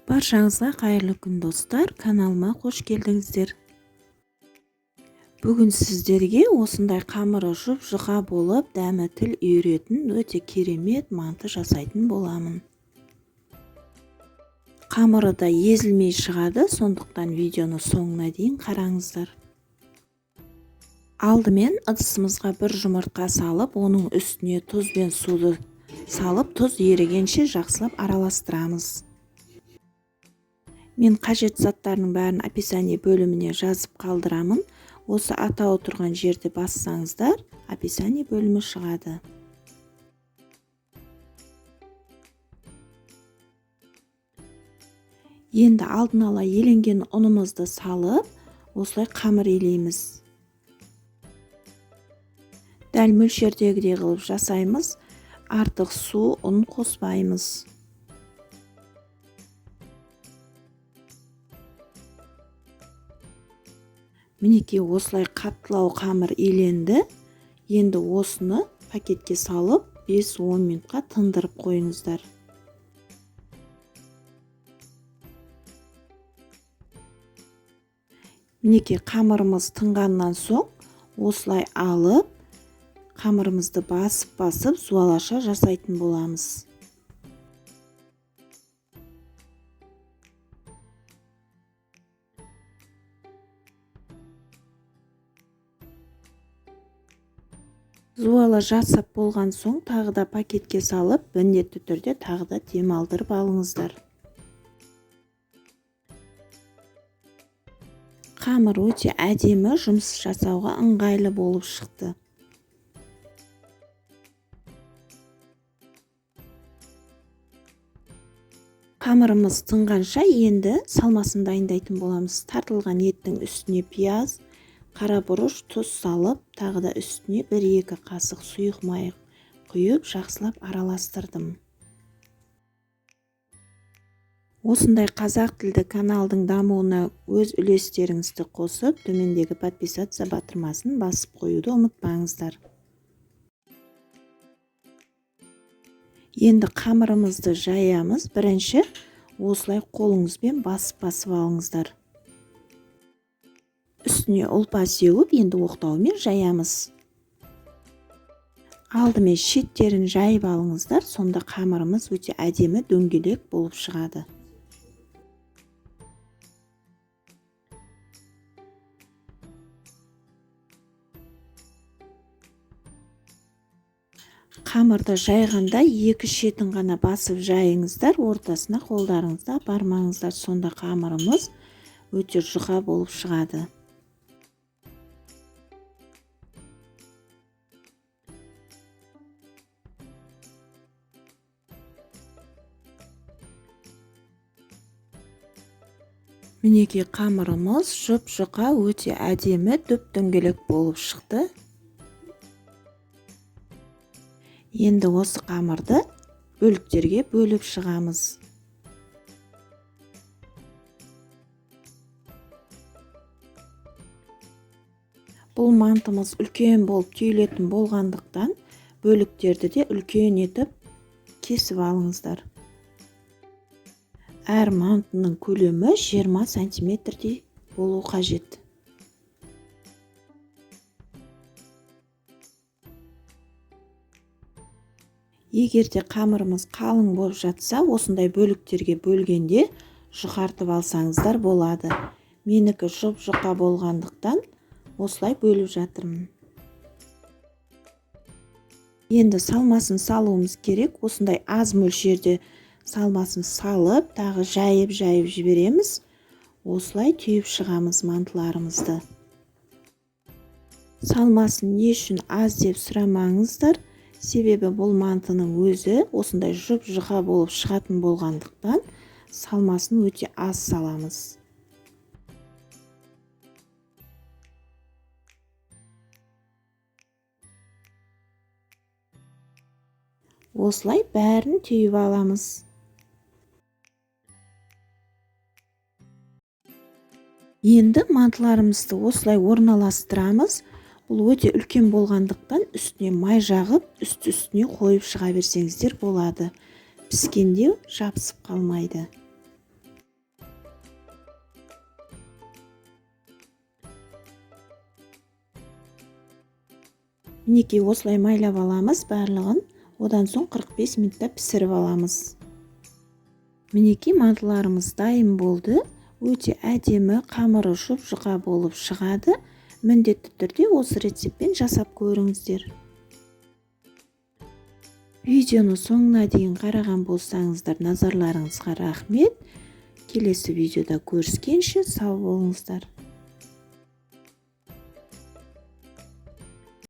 Баршаңызға қайырлы күн, достар! Каналыма қош келдіңіздер. Бүгін сіздерге осындай қамыры жұп-жұқа болып, дәмі тіл үйіретін өте керемет манты жасайтын боламын. Қамыры да езілмей шығады, сондықтан видеоны соңына дейін қараңыздар. Алдымен ыдысымызға бір жұмыртқа салып, оның үстіне тұз бен суды салып, тұз ерігенше жақсылап араластырамыз. Мен қажет заттардың бәрін описание бөліміне жазып қалдырамын. Осы атауы тұрған жерді бассаңыздар, описание бөлімі шығады. Енді алдын ала еленген ұнымызды салып, осылай қамыр елейміз. Дәл мөлшердегідей қылып жасаймыз. Артық су, ұн қоспаймыз. Мінекей, осылай қаттылау қамыр еленді. Енді осыны пакетке салып, 5-10 минутқа тындырып қойыңыздар. Мінекей, қамырымыз тынғаннан соң осылай алып, қамырымызды басып-басып зуалаша жасайтын боламыз. Зуала жасап болған соң тағы да пакетке салып, міндетті түрде тағы да демалдырып алыңыздар. Қамыр өте әдемі, жұмыс жасауға ыңғайлы болып шықты. Қамырымыз тынғанша енді салмасын дайындайтын боламыз. Тартылған еттің үстіне пияз, қара бұрыш, тұз салып, тағы да үстіне 1-2 қасық сұйық май құйып, жақсылап араластырдым. Осындай қазақ тілді каналдың дамуына өз үлестеріңізді қосып, төмендегі подписаться батырмасын басып қоюды ұмытпаңыздар. Енді қамырымызды жаямыз. Бірінші осылай қолыңызбен басып-басып алыңыздар. Үстіне ұлпа сеуіп, енді оқтаумен жаямыз. Алдымен шеттерін жайып алыңыздар, сонда қамырымыз өте әдемі дөңгелек болып шығады. Қамырды жайғанда екі шетін ғана басып жайыңыздар, ортасына қолдарыңызды апармаңыздар, сонда қамырымыз өте жұқа болып шығады. Мінекей, қамырымыз жұп-жұқа, өте әдемі дөп-дөңгелек болып шықты. Енді осы қамырды бөліктерге бөліп шығамыз. Бұл мантымыз үлкен болып түйілетін болғандықтан бөліктерді де үлкен етіп кесіп алыңыздар. Әр мантының көлемі 20 сантиметрдей болу қажет. Егер де қамырымыз қалың болып жатса, осындай бөліктерге бөлгенде жұқартып алсаңыздар болады. Менікі жұп-жұқа болғандықтан осылай бөліп жатырмын. Енді салмасын салуымыз керек. Осындай аз мөлшерде салмасын салып, тағы жайып-жайып жібереміз. Осылай түйіп шығамыз мантыларымызды. Салмасын не үшін аз деп сұрамаңыздар. Себебі бұл мантының өзі осындай жұп-жұқа болып шығатын болғандықтан салмасын өте аз саламыз. Осылай бәрін түйіп аламыз. Енді мантыларымызды осылай орналастырамыз. Бұл өте үлкен болғандықтан үстіне май жағып, үсті-үстіне қойып шыға берсеңіздер болады. Піскенде жабысып қалмайды. Мінекей, осылай майлап аламыз барлығын. Одан соң 45 минутта пісіріп аламыз. Мінекей, мантыларымыз дайын болды. Өте әдемі, қамыры жұп-жұқа болып шығады. Міндетті түрде осы рецептпен жасап көріңіздер. Видеоны соңына дейін қараған болсаңыздар, назарларыңызға рахмет. Келесі видеода көріскенше сау болыңыздар.